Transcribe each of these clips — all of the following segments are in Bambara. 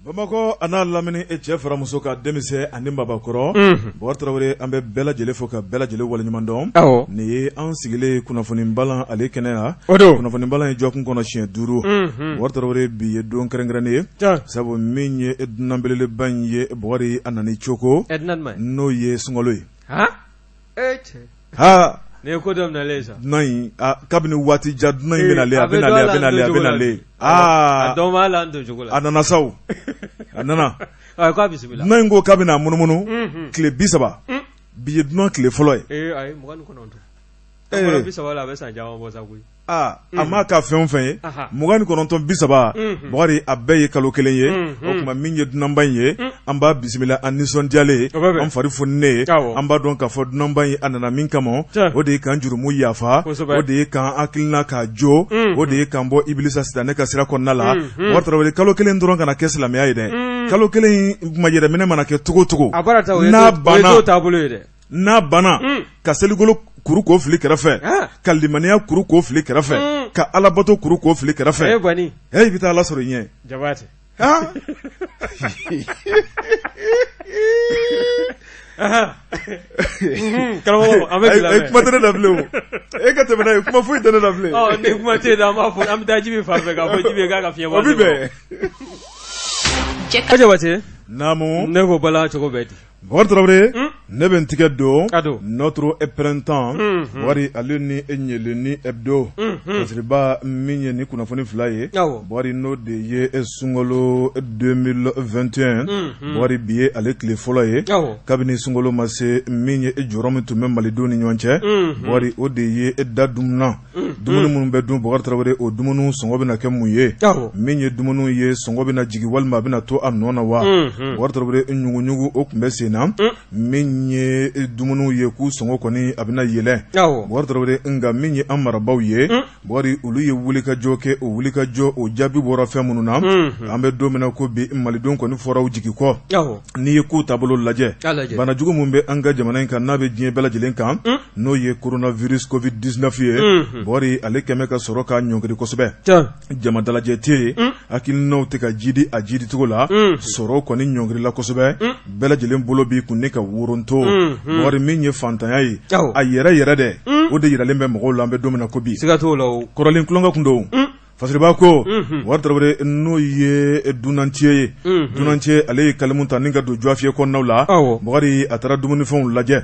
Bamakɔ a n'a lamini e cɛ fara muso kan denmisɛn ani mabakɔrɔ Bubakari Tarawele an bɛ bɛɛ lajɛlen fo ka bɛɛ lajɛlen waleɲuman dɔn nin ye an sigilen kunnafoni balan ale kɛnɛ yan kunnafoni balan ye dɔgɔkun kɔnɔ siɲɛ 5 Bubakari Tarawele bi ye don kɛrɛnkɛrɛnnen ye sabu min ye dunan belebeleba in ye Bubakari a nana coko n'o ye sunkalo ye aa nin ye ko daminɛlen sa dunan in kabini waati jan dunan in bɛ nalen a bɛ nalen a bɛ nalen a bɛ nalen aa a dɔn b'a la an don cogo la a nana sa a nana k'a bisimila dunan in ko k'a bɛna munumunu tile 30 bi ye dunan tile fɔlɔ ye ee ayi 29 30 la a bɛ san caman bɔ sa koyi Aa a maa ka fɛn o fɛn ye 29 30 Bubakari a bɛɛ ye kalo kelen ye o tuma min ye dunanba in ye an b'a bisimila an nisɔndiyalen an fari foninen ye an b'a dɔn k'a fɔ dunanba in a nana min kama o de ye k'an jurumu yafa o de ye k'an hakilina k'a jo o de ye k'an bɔ ibilisa sitanɛ ka sira kɔnɔna la Bubakari Tarawele kalo kelen dɔrɔn kana kɛ silamɛya ye dɛ kalo kelen in kuma yɛrɛminɛ mana kɛ cogo o cogo n'a banna n'a banna ka seligolo kuru k'o fili kɛrɛfɛ ka limaniya kuru k'o fili kɛrɛfɛ ka alabato kuru k'o fili kɛrɛfɛ i bɛ taa ala sɔrɔ i ɲɛ karamɔgɔ kuma tɛ ne da bilen e ka tɛmɛ n'a ye kuma foyi tɛ ne da bilen ni kuma tɛ an b'a fɔ an bɛ taa Jibi fan fɛ k'a fɔ Jibi k'a ka fiɲɛ bɔ bɛ Jabate naamu ne ko bala cogo bɛ di Bubakari Tarawele ne bɛ n tigɛ don Notre Printemps Bubakari ale ni e Ɲeleni Hebdo Fasiriba min ye ni kunnafoni fila ye Bubakari n'o de ye sunkalo 2021 Bubakari bi ye ale tile fɔlɔ ye kabini sunkalo ma se min ye jɔrɔ min tun bɛ malidenw ni ɲɔgɔn cɛ Bubakari o de ye da dumuni dumuni minnu bɛ dun Bubakari Tarawele o dumuni sɔngɔ bɛna kɛ mun ye min ye dumuni ye sɔngɔ bɛna jigin walima a bɛna to a nɔ na wa Bubakari Tarawele ɲuguɲugu o tun bɛ sen na min ye dumuni ye k'u sɔngɔ kɔni a bɛna yɛlɛn Bubakari Tarawele nka min ye an marabaaw ye Bubakari olu ye wulikajɔ kɛ o wulikajɔ o jaabi bɔra fɛn minnu na an bɛ don min na ko bi malidenw kɔni fɔra u jigi kɔ n'i ye ko taabolo lajɛ banajugu min bɛ an ka jamana in kan n'a bɛ diɲɛ bɛɛ lajɛlen kan n'o ye coronavirus covid 19 ye Bubakari ale kɛmɛ ka sɔrɔ ka ɲɔngiri kosɛbɛ jama dalajɛ tɛ yen hakilinaw tɛ ka jidi a jidicogo la sɔrɔ kɔni ɲɔngirila kosɛbɛ bɛɛ lajɛlen bolo b'i kun ne ka woronto Bubakari min ye fantanya ye a yɛrɛ yɛrɛ dɛ o de yiralen bɛ mɔgɔw la an bɛ don min na ko bi siga t'o la kɔrɔlen tulonkɛ tun don Fasiriba ko Bubakari Tarawele n'o ye dunancɛ ye dunancɛ ale ye kalimu ta ni ka don jɔfiyɛ kɔnɔnaw la Bubakari a taara dumunifɛnw lajɛ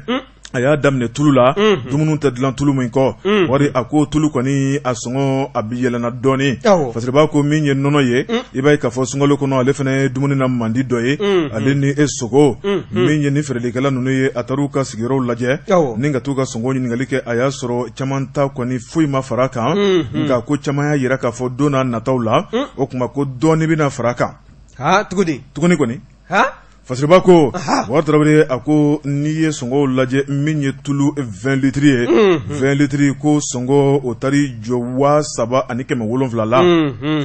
a y'a daminɛ tulu la dumuni tɛ dilan tulu min kɔ Bubakari a ko tulu kɔni a sɔngɔ a bɛ yɛlɛnna dɔɔnin Fasiriba ko min ye nɔnɔ ye i b'a ye k'a fɔ sunkalo kɔnɔ ale fana ye dumuni na mandi dɔ ye ale ni e sogo min ye ni feerelikɛla ninnu ye a taara u ka sigiyɔrɔw lajɛ ni ka t'u ka sɔngɔ ɲininkali kɛ a y'a sɔrɔ caman ta kɔni foyi ma fara a kan nka ko caman y'a jira k'a fɔ don n'a nataw la o tuma ko dɔɔnin bɛna fara a kan tuguni tuguni kɔni Fasiriba ko Bubakari Tarawele a ko n'i ye sɔngɔw lajɛ min ye tulu 20 litres ye 20 litres ko sɔngɔ o taar'i jɔ 3700 la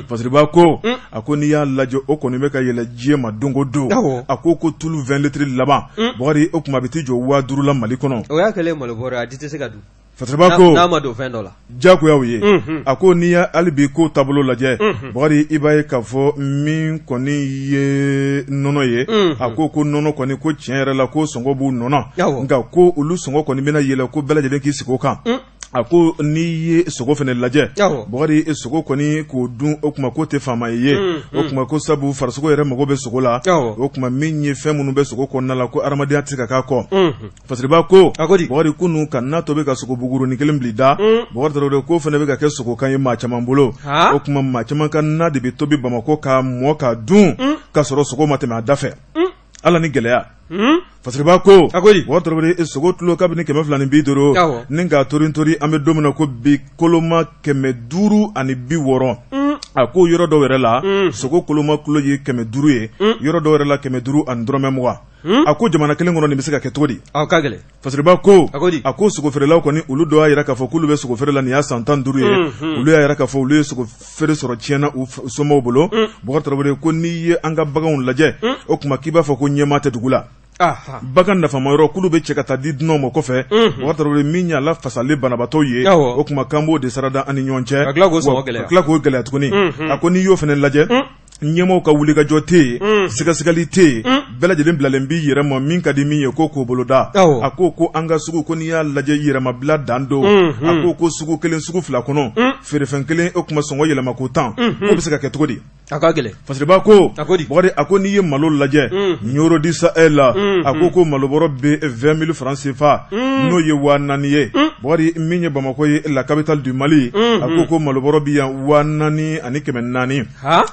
Fasiriba ko a ko n'i y'a lajɛ o kɔni bɛ ka yɛlɛ diɲɛ ma don o don a ko tulu 20 litres laban Bubakari o tuma a bɛ t'i jɔ 5000 la Mali kɔnɔ o y'a kɛlen malo bɔrɛ a di tɛ se ka dun Fasiriba ko n'a ma don fɛn dɔ la jagoyaw ye a ko n'i y'a hali bi ko taabolo lajɛ Bubakari i b'a ye k'a fɔ min kɔni ye nɔnɔ ye a ko nɔnɔ kɔni ko tiɲɛ yɛrɛ la ko sɔngɔ b'u nɔ na nka ko olu sɔngɔ kɔni bɛna yɛlɛ ko bɛɛ lajɛlen k'i sigi o kan a ko n'i ye sogo fana lajɛ Bubakari sogo kɔni k'o dun o tuma k'o tɛ faama ye o tuma ko sabu farisogo yɛrɛ mago bɛ sogo la o tuma min ye fɛn minnu bɛ sogo kɔnɔna la ko adamadenya tɛ se ka k'a kɔ Fasiriba ko Bubakari kunun ka na tobi ka sogo bugurunin kelen bila i da Bubakari Tarawele k'o fana bɛ ka kɛ sogokan ye maa caman bolo o tuma maa caman ka na de bɛ tobi Bamakɔ ka mɔ ka dun ka sɔrɔ sogo ma tɛmɛ a da fɛ ala ni gɛlɛya Fasiriba ko Bubakari Tarawele sogo kilo kabini 250 ni k'a tori tori an bɛ don min na ko bi koloma 560 a ko yɔrɔ dɔw yɛrɛ la sogo koloma kilo ye 500 ye yɔrɔ dɔw yɛrɛ la 520 a ko jamana kelen kɔnɔ nin bɛ se ka kɛ cogo di Fasiriba ko a ko sogofeerelaw kɔni olu dɔw y'a jira k'a fɔ k'olu bɛ sogo feere la nin y'a san 15 ye olu y'a jira k'a fɔ olu ye sogo feere sɔrɔ tiɲɛna u somɔgɔw bolo Bubakari Tarawele ko n'i ye an ka baganw lajɛ o tuma k'i b'a fɔ ko ɲɛmaa tɛ dugu la bagan nafama yɔrɔ k'olu bɛ cɛ ka taa di dunanw ma kɔfɛ Bubakari Tarawele min y'a lafasalen banabaatɔ ye o tuma k'an b'o de sarada an ni ɲɔgɔn cɛ ka tila k'o gɛlɛya tuguni a ko n'i y'o fana lajɛ. Ɲɛmaaw ka wulikajɔ tɛ yen, sɛgɛsɛgɛli tɛ yen, bɛɛ lajɛlen bilalen b'i yɛrɛ ma, min ka di min ye ko k'o boloda. A ko ko an ka sugu ko n'i y'a lajɛ yɛrɛmabila dan don. A ko ko sugu kelen, sugu fila kɔnɔ, feerefɛn kelen, o tuma sɔngɔ yɛlɛma ko 10, k'o bɛ se ka kɛ cogo di? A ka gɛlɛn. Fasiriba ko, Bakari, a ko n'i ye malo lajɛ Ɲɔrɔ du Sahel la, a ko ko malobɔrɔ bɛ 20 000 francs CFA, n'o ye 4000 ye. Bakari, min ye Bamakɔ ye, la capitale du Mali, a ko ko malobɔrɔ bɛ yan 4400.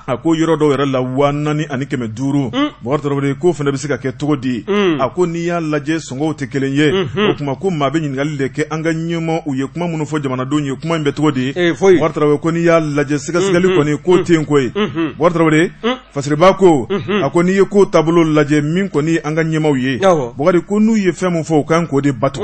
A ko yɔrɔ dɔw yɛrɛ la 4500. Bakari Tarawele, k'o fana bɛ se ka kɛ cogo di? A ko n'i y'a lajɛ sɔngɔw tɛ kelen ye. O tuma ko maa bɛ ɲininkali de kɛ an ka ɲɛmaa, u ye kuma minnu fɔ jamanadenw ye, kuma in bɛ cogo di? Bakari Tarawele, ko n'i y'a lajɛ sɛgɛsɛgɛli kɔni k'o tɛ yen koyi. Bakari Tarawele, Fasiriba ko, a ko n'i ye ko taabolo lajɛ, min kɔni an ka ɲɛmaaw ye, Bakari, ko n'u ye fɛn min fɔ, u kan k'o de bato.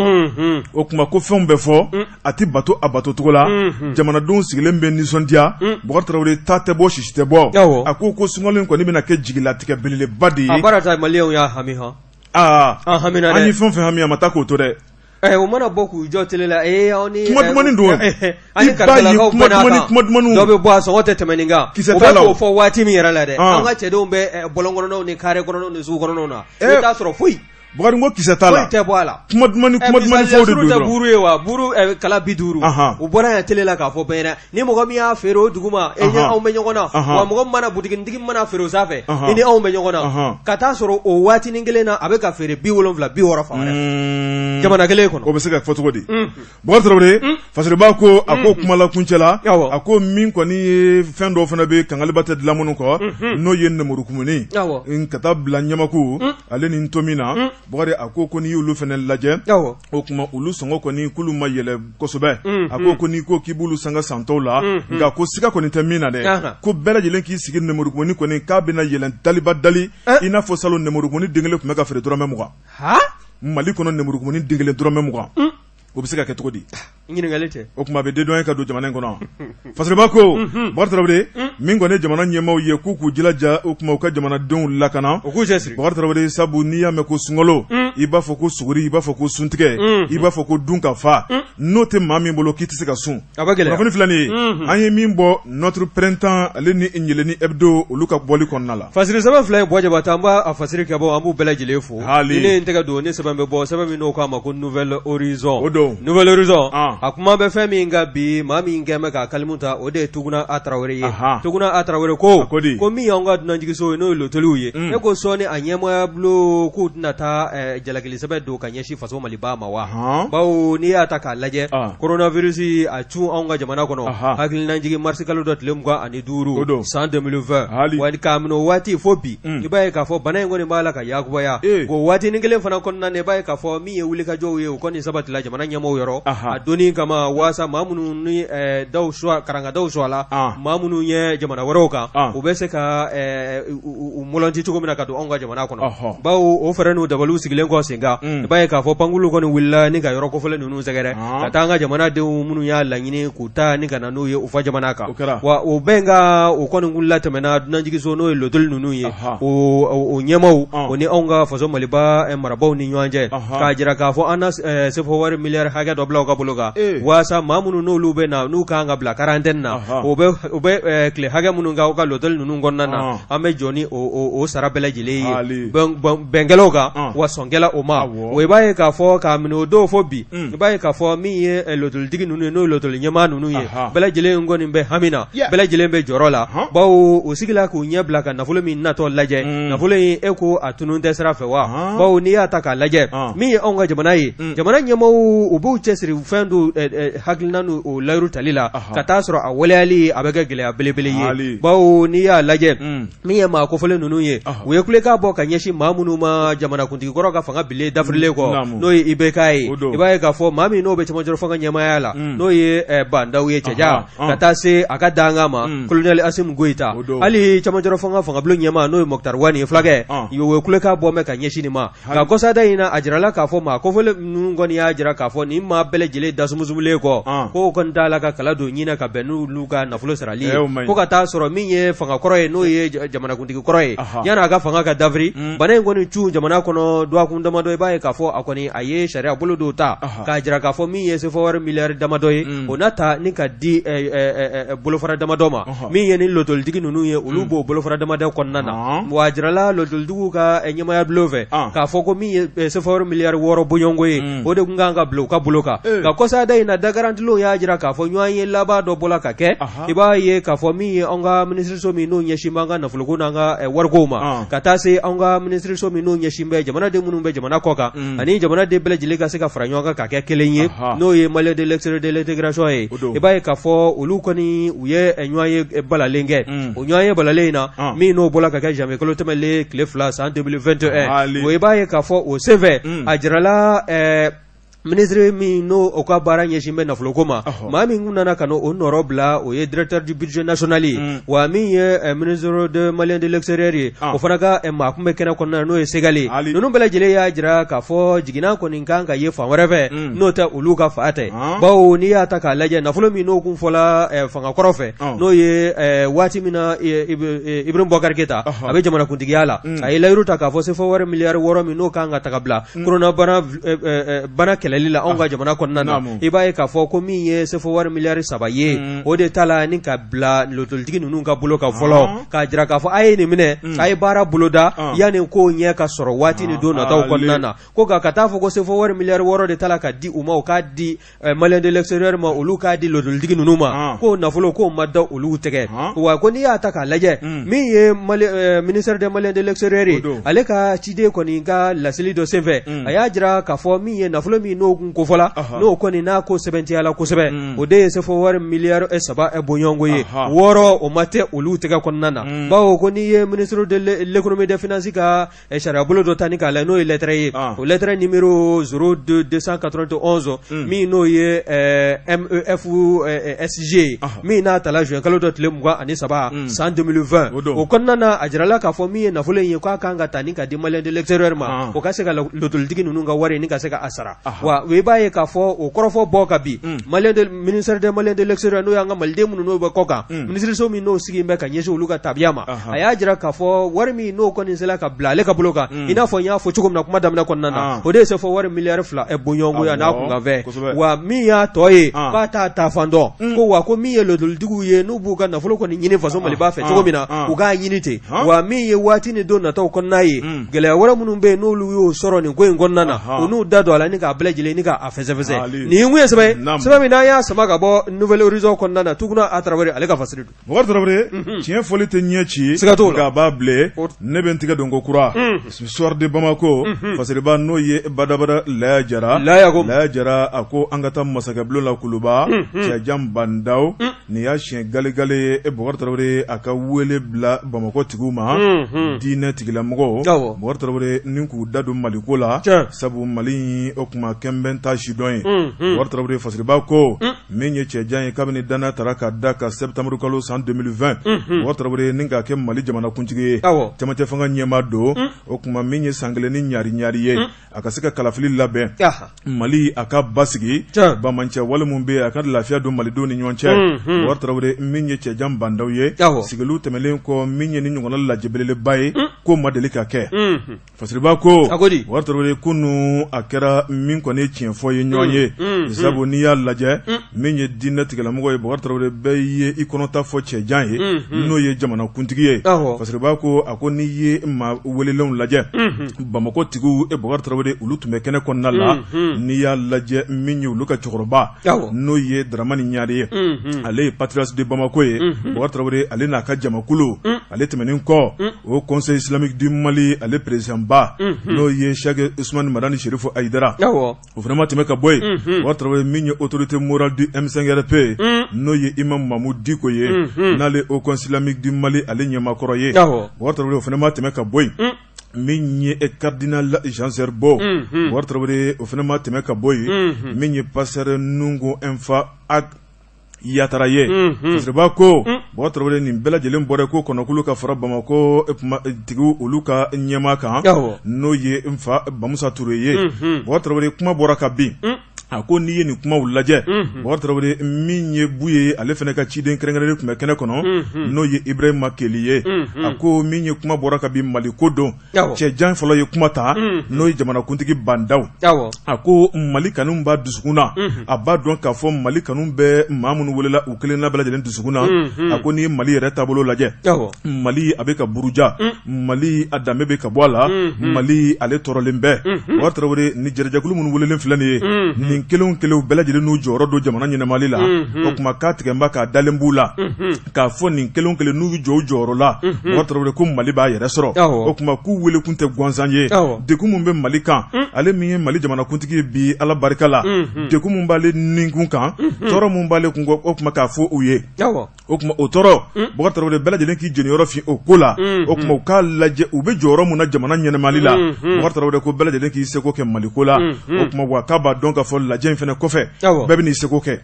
O tuma ko fɛnw bɛ fɔ, a tɛ bato a bato cogo la. Jamanadenw sigilen bɛ nisɔndiya. Bakari Tarawele, ta tɛ bɔ, sisi tɛ bɔ. A ko ko sunkalo in kɔni bɛna kɛ jigilatigɛ belebeleba de ye. A baara maliyɛnw y'a hami hɔn. Aa, an hamina dɛ. An ye fɛn o fɛn hami, a ma taa k'o to dɛ. O mana bɔ k'u jɔ télé la, ee aw ni kuma dumannin don. Ani karisalakaw bɛɛ n'a kan. Kuma dumanninw. Dɔ bɛ bɔ, a sɔngɔ tɛ tɛmɛ nin kan. Kisɛ t'a la. U bɛ k'o fɔ waati min yɛrɛ la dɛ, an ka cɛdenw bɛ bɔlɔn kɔnɔnaw ni carré kɔnɔnaw ni sugu kɔnɔnaw na, i bɛ taa sɔrɔ foyi. Bakari, n ko kisɛ t'a la. Foyi tɛ bɔ a la. Kuma dumannin, kuma dumannin fɔw de don dɔrɔn. Tɛ buuru ye wa? Buuru kala 50. U bɔra yan télé la k'a fɔ bɛɛ ɲɛna, ni mɔgɔ min y'a feere o dugu ma, e ni anw bɛ ɲɔgɔn na. Wa mɔgɔ min mana butigitigi mana feere o sanfɛ, i ni anw bɛ ɲɔgɔn na. Ka taa sɔrɔ o waatinin kelen na, a bɛ ka feere 70, 60 fan wɛrɛ. Jamana kelen kɔnɔ. O bɛ se ka fɔ cogo di? Bakari Tarawele, Fasiriba ko, a ko kuma lakuncɛ la, a ko min kɔni ye fɛn dɔw fana bɛ kankaliba tɛ dilan minnu kɔ, n'o ye nemurukumuni ka taa bila ɲamaku ale ni ntomi na. Bakari, a ko ko n'i y'olu fana lajɛ, o tuma olu sɔngɔ kɔni k'olu ma yɛlɛ kosɛbɛ. A ko ko n'i ko k'i b'olu sanga san tɔw la, nka ko siga kɔni tɛ min na dɛ, ko bɛɛ lajɛlen k'i sigi, nemurukumuni kɔni k'a bɛna yɛlɛn daliba dali. I n'a fɔ salon nemurukumuni den kelen tun bɛ ka feere dɔrɔmɛ 20. Mali kɔnɔ, nemurukumuni den kelen dɔrɔmɛ 20, o bɛ se ka kɛ cogo di? Ɲininkali tɛ. O tuma a bɛ dédouaner ka don jamana in kɔnɔ. Fasiriba ko, Bakari Tarawele, min kɔni ye jamana ɲɛmaaw ye, k'u k'u jilaja, o tuma u ka jamanadenw lakana. U k'u cɛsiri. Bakari Tarawele, sabu n'i y'a mɛn ko sunkalo, i b'a fɔ ko suguri, i b'a fɔ ko suntigɛ, i b'a fɔ ko dun ka fa. N'o tɛ maa min bolo k'i tɛ se ka sun. A bɛ gɛlɛya. Kunnafoni filɛ nin ye, an ye min bɔ Notre Printemps ale ni Ɲeleni Hebdo, olu ka bɔli kɔnɔna la. Fasiri sɛbɛn filɛ Buwa Jabate, an b'a fasiri kɛ bɔ, an b'u bɛɛ lajɛlen fo. Ni ne ye n tɛgɛ don ni sɛbɛn bɛ bɔ, sɛbɛn min n'o k'a ma ko Nouvel Horizon. O don. Nouvel Horizon. A kuma bɛ fɛn min kan bi, maa min kɛlen bɛ k'a kalimu ta, o de ye Tuguna A Tarawele ye. Tuguna A Tarawele ko. A ko di? Ko min y'anw ka dunanjiginso ye, n'o ye loteliw ye. E ko sɔɔni a ɲɛmaaya bulon k'u tɛna taa jalakili sɛbɛn don ka ɲɛsin faso Maliba ma wa? Bawo n'i y'a ta k'a lajɛ, coronavirus a cun anw ka jamana kɔnɔ, hakililajigin mars kalo dɔ tile 25 san 2020, wa k'a minɛ o waati fo bi, i b'a ye k'a fɔ bana in kɔni b'a la ka yakubaya. O waatinin kelen fana kɔnɔna na, i b'a ye k'a fɔ min ye wulikajɔw ye, o kɔni sabatila jamana ɲɛmaaw yɔrɔ a donni kama, waasa maa minnu ni daw karangadaw suala, maa minnu ye jamana wɛrɛw kan, u bɛ se ka u mɔlɔnti cogo min na ka don anw ka jamana kɔnɔ. Bawo o fɛɛrɛ n'u dabaliw sigilen kɔ sen kan, i b'a ye k'a fɔ pankulu kɔni wulila ni ka yɔrɔ kofɔlen ninnu sɛgɛrɛ ka taa an ka jamanadenw minnu y'a laɲini k'u ta ni ka na n'u ye u fa jamana kan. Wa o bɛnkan o kɔni wulila tɛmɛna dunanjiginso n'o ye loteli ninnu ye, o ɲɛmaaw o ni anw ka faso Maliba marabaaw ni ɲɔgɔn cɛ, k'a jira k'a fɔ an na sefa wari miliyari hakɛ dɔ bila u ka bolo kan, waasa maa minnu n'olu bɛ na, n'u kan ka bila quarantaine na, u bɛ tile hakɛ minnu kɛ u ka loteli ninnu kɔnɔna na, an bɛ jɔ ni o sara bɛɛ lajɛlen ye. Bɛn kɛla o kan, wa sɔn kɛla o ma. O i b'a ye k'a fɔ k'a minɛ o don fo bi, i b'a ye k'a fɔ min ye lotɛlitigi ninnu ye, n'o ye lotɛli ɲɛmaa ninnu ye, bɛɛ lajɛlen kɔni bɛ hami na, bɛɛ lajɛlen bɛ jɔrɔ la, bawo u sigila k'u ɲɛ bila ka nafolo min natɔ lajɛ, nafolo in e ko a tunun tɛ sira fɛ wa? Bawo n'i y'a ta k'a lajɛ, min ye anw ka jamana ye, jamana ɲɛmaaw u b'u cɛsiri fɛn dɔ hakilina n'o layiru tali la, ka taa sɔrɔ a waleyali a bɛ kɛ gɛlɛya belebele ye, bawo n'i y'a lajɛ, min ye maa kofɔlen ninnu ye, u ye kulekan bɔ ka ɲɛsin maa minnu ma jamanakuntigi kɔrɔ ka fanga bilen dafirilen kɔ, n'o ye IBK ye. I b'a ye k'a fɔ maa min n'o bɛ cɛmancɛ fanga ɲɛmaaya la, n'o ye Ba Ndaw ye cɛja, ka taa se a ka dankan ma, colonel Asimi Goyita, hali cɛmancɛ fanga fangabulon ɲɛmaa n'o ye Moctar Ouane ye, fulakɛ, u ye kulekan bɔ mɛn ka ɲɛsin nin ma. Nka kɔsada in na, a jirala k'a fɔ maa kofɔlen ninnu kɔni y'a jira k'a fɔ nin maa bɛɛ lajɛlen da sumusumulen kɔ, k'o kɔni t'a la ka kala don ɲin na ka bɛn n'olu ka nafolo sarali ye, ko ka taa sɔrɔ min ye fanga kɔrɔ ye n'o ye jamanakuntigi kɔrɔ ye, yanni a ka fanga ka dafiri, bana in kɔni cun jamana kɔnɔ dɔgɔkun damadɔ, i b'a ye k'a fɔ a kɔni a ye sariya bolo dɔw ta k'a jira k'a fɔ min ye sefa wari miliyari damadɔ ye, o na ta ni ka di bolofara damadɔ ma, min ye ni lotolitigi ninnu ye, olu b'o bolofara damadɔ kɔnɔna na. Wa a jirala lotolitigiw ka ɲɛmaaya bulon fɛ k'a fɔ ko min ye sefa wari miliyari 6 bɔɲɔgɔnko ye, o de tun kan ka bila u ka bolo kan. Nka kɔsada in na, dagarantilenw y'a jira k'a fɔ ɲɔgɔn ye laban dɔ bɔla ka kɛ. I b'a ye k'a fɔ min ye an ka minisiriso min n'o ɲɛsin b'an ka nafoloko n'an ka warikow ma, ka taa se an ka minisiriso min n'o ɲɛsin bɛ jamanaden minnu bɛ jamana kɔ kan ani jamanaden bɛɛ lajɛlen ka se ka fara ɲɔgɔn kan ka kɛ kelen ye, n'o ye Maliens de l'extérieur de l'intégration ye. I b'a ye k'a fɔ olu kɔni u ye ɲɔgɔn ye balalen kɛ. O ɲɔgɔn ye balalen in na, min n'o bɔla ka kɛ janvier kalo tɛmɛnlen tile 2 san 2021, o i b'a ye k'a fɔ o senfɛ a jirala minisiri min n'o o ka baara ɲɛsin bɛ nafoloko ma, maa min kun nana ka na o nɔrɔ bila, o ye directeur du budget national ye. Wa min ye ministre de Maliens de l'extérieur ye, o fana ka maa kun bɛ kɛnɛ kɔnɔna na, n'o ye Segali ye. Ninnu bɛɛ lajɛlen y'a jira k'a fɔ jiginna kɔni kan ka ye fan wɛrɛ fɛ, n'o tɛ olu ka fa tɛ, bawo n'i y'a ta k'a lajɛ, nafolo min n'o kun fɔla fanga kɔrɔ fɛ, n'o ye waati min na Ibrahim Boubacar Keita a bɛ jamanakuntigiya la, a ye layiru ta k'a fɔ sefa wari miliyari 6 min n'o kan ka ta ka bila corona bana kɛlɛli la anw ka jamana kɔnɔna na, i b'a ye k'a fɔ ko min ye sefa wari miliyari 3 ye, o de tala ni ka bila lotolitigi ninnu ka bolo kan fɔlɔ, k'a jira k'a fɔ a ye nin minɛ, a ye baara boloda yanni ko ɲɛ ka sɔrɔ waati ni don nataw kɔnɔna na. Ko nka ka taa fɔ ko sefa wari miliyari 6 de tala ka di u ma, u k'a di Maliens de l'extérieur ma, olu k'a di lotolitigi ninnu ma, k'o nafolo k'o ma da olu tɛgɛ. Wa ko n'i y'a ta k'a lajɛ, min ye ministère des Maliens de l'extérieur ye, ale ka ciden kɔni ka laseli dɔ senfɛ, a y'a jira k'a fɔ min ye nafolo min n'o kun kofɔla, n'o kɔni n'a ko sɛbɛntiyala kosɛbɛ, o de ye sefa wari miliyari 3 bɔɲɔgɔnko ye, 6 o ma tɛ olu tɛgɛ kɔnɔna na. Bawo ko n'i ye ministre de l'économie des finances ka sariya bolo dɔ ta ni k'a lajɛ, n'o ye lɛtɛrɛ ye, o lɛtɛrɛ numéro 02 291, min n'o ye MEF SG, min n'a tala juin kalo dɔ tile 23 san 2020, o kɔnɔna na, a jirala k'a fɔ min ye nafolo in ye, k'a kan ka ta ni ka di Maliens de l'extérieur ma, o ka se ka lotolitigi ninnu ka wari ni ka se ka a sara. Wa i b'a ye k'a fɔ o kɔrɔfɔ bɔ ka bi ministère des Maliens de l'extérieur, n'o y'an ka maliden minnu n'o bɛ kɔ kan, minisiriso min n'o sigilen bɛ ka ɲɛsin olu ka tabiya ma, a y'a jira k'a fɔ wari min n'o kɔni sera ka bila ale ka bolo kan, i n'a fɔ n y'a fɔ cogo min na kuma daminɛ kɔnɔna na, o de ye sefa wari miliyari 2 bɔɲɔgɔnko ye a n'a kunkanfɛn. Wa min y'a tɔ ye, k'a t'a ta fan dɔn. Ko wa ko min ye lotolitigiw ye, n'u b'u ka nafolo kɔni ɲini faso Maliba fɛ cogo min na, u k'a ɲini ten. Wa min ye waati ni don nataw kɔnɔna ye, gɛlɛya wɛrɛ minnu bɛ yen n'olu y'o sɔrɔ nin ko in kɔnɔna na, u n'u da don a la ni k'a bɛɛ lajɛlen ni k'a fɛsɛfɛsɛ. Nin kun ye sɛbɛn sɛbɛn min n'an y'a sama ka bɔ Nouvel Horizon kɔnɔna na, Tuguna A Tarawele ale ka fasiri don. Bubakari Tarawele, tiɲɛ fɔli tɛ ɲɛ ci, siga t'o la, nka a b'a bilen. Ne bɛ n tigɛ don ko kura Soir de Bamako fasiriba, n'o ye badabada Laya Jara, Laya Jara, a ko an ka taa masakɛbulon la Kuluba, Cɛjan Bandaw, nin y'a siɲɛ galegale ye. E Bubakari Tarawele, a ka wele bila Bamakɔ tigiw ma, diinɛ tigilamɔgɔw, Bubakari Tarawele, ni k'u da don Maliko la, sabu Mali o kuma kɛnbɛn ta sidɔn ye. Bubakari Tarawele, fasiriba ko min ye cɛjan ye, kabini danaya tara ka da kan septembre kalo san 2020, Bubakari Tarawele, ni k'a kɛ Mali jamanakuntigi ye, cɛmancɛ fanga ɲɛmaa don, o kuma min ye san kelen ni ɲari ɲari ye, a ka se ka kalafili labɛn, Mali a ka basigi, banbaanciya wale min bɛ yen, a ka lafiya don malidenw ni ɲɔgɔn cɛ. Bubakari Tarawele, min ye cɛjan Bandaw ye, sigiliw tɛmɛnen kɔ, min ye ni ɲɔgɔnna lajɛ belebeleba ye, ko ma deli ka kɛ. Fasiriba ko Bubakari Tarawele, kunun a kɛra min kɔni ye tiɲɛ fɔ ye ɲɔgɔn ye, sabu n'i y'a lajɛ, min ye diinɛ tigilamɔgɔ ye, Bubakari Tarawele, bɛɛ ye i kɔnɔta fɔ cɛjan ye, n'o ye jamanakuntigi ye. Fasiriba ko, a ko n'i ye maa welelenw lajɛ, Bamakɔ tigiw, e Bubakari Tarawele, olu tun bɛ kɛnɛ kɔnɔna la. N'i y'a lajɛ, min ye olu ka cɛkɔrɔba, n'o ye Daramani Ɲare ye, ale ye patriarche de Bamako ye, Bubakari Tarawele, ale n'a ka jamakulu. Ale tɛmɛnen kɔ, o Conseil islamique du Mali, ale président ba, n'o ye Cheikh Usumani Madani Serifu Ayidara, o fana ma tɛmɛ ka bɔ yen. Bubakari Tarawele, min ye autorité morale du M5RP, n'o ye imam Mamudu Diko ye, n'ale Haut Conseil islamique du Mali, ale ɲɛmaakɔrɔ ye, Bubakari Tarawele, o fana ma tɛmɛ ka bɔ yen. Min ye cardinal Jean Zerbo, Bubakari Tarawele, o fana ma tɛmɛ ka bɔ yen. Min ye pasteur Nungu Nfa Yatara ye, Fasiriba ko Bubakari Tarawele, nin bɛɛ lajɛlen bɔra ko kɔnɔkulu ka fara Bamakɔ tigiw olu ka ɲɛmaa kan, n'o ye n fa Bamusa Ture ye. Bubakari Tarawele, kuma bɔra ka bin. A ko n'i ye nin kumaw lajɛ, Bubakari Tarawele, min ye Buye ye, ale fana ka ciden kɛrɛnkɛrɛnnen tun bɛ kɛnɛ kɔnɔ, n'o ye Ibrahima Keli ye. A ko min ye kuma bɔra ka bin Mali ko don, cɛjan fɔlɔ ye kuma ta, n'o ye jamanakuntigi Ba Ndaw. A ko Mali kanu b'a dusukun na, a b'a dɔn k'a fɔ Mali kanu bɛ maa minnu welela u kelenna bɛɛ lajɛlen dusukun na. A ko n'i ye Mali yɛrɛ taabolo lajɛ, Mali a bɛ ka buruja, Mali a danbe bɛ ka bɔ a la, Mali ale tɔɔrɔlen bɛ. Bubakari Tarawele, ni jɛrɛjɛkulu minnu welelen filɛ nin ye, nin kelen kelen bɛɛ lajɛlen n'u jɔyɔrɔ don jamana ɲɛnamali la. O tuma k'a tigɛnba k'a dalen b'u la k'a fɔ nin kelen kelen n'u bɛ jɔ u jɔyɔrɔ la, Bubakari Tarawele, ko Mali b'a yɛrɛ sɔrɔ. O tuma k'u wele kun tɛ gansan ye. Degun min bɛ Mali kan, ale min ye Mali jamanakuntigi ye bi, Ala barika la, degun min b'ale ninkun kan, tɔɔrɔ min b'ale kun, o tuma k'a fɔ u ye. O tuma o tɔɔrɔ, Bubakari Tarawele, bɛɛ lajɛlen k'i jeniyɔrɔ fin o ko la. O tuma u k'a lajɛ u bɛ jɔyɔrɔ min na jamana ɲɛnamali la. Bubakari Tarawele ko bɛɛ lajɛlen k'i seko kɛ Mali ko la. O tuma wa k'a b'a dɔn k'a fɔ lajɛ in fana kɔfɛ, bɛɛ bɛ n'i seko kɛ.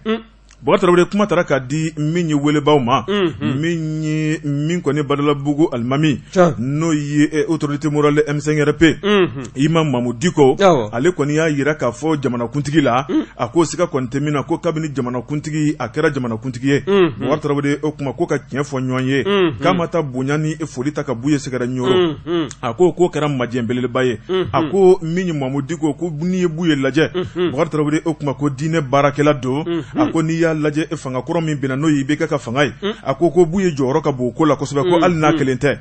Bubakari Tarawele, kuma taara k'a di min ye welebaw ma, min ye min kɔni Badalabugu alimami, n'o ye autorité morale M5RP, Imam Mamu Diko, ale kɔni y'a jira k'a fɔ jamanakuntigi la, a ko siga kɔni tɛ min na, ko kabini jamanakuntigi a kɛra jamanakuntigi ye, Bubakari Tarawele, o tuma ko ka tiɲɛ fɔ ɲɔgɔn ye, k'a ma taa bonya ni foli ta ka Buye sɛgɛrɛ Ɲoro. A ko k'o kɛra majɛ belebeleba ye. A ko min ye Mamu Diko, ko n'i ye Buye lajɛ, Bubakari Tarawele, o tuma ko diinɛ baarakɛla don. A ko n'i y'a lajɛ, fanga kɔrɔ min binna, n'o ye IBK ka fanga ye, a ko ko Buye jɔyɔrɔ ka bon o ko la kosɛbɛ, ko hali n'a kelen tɛ.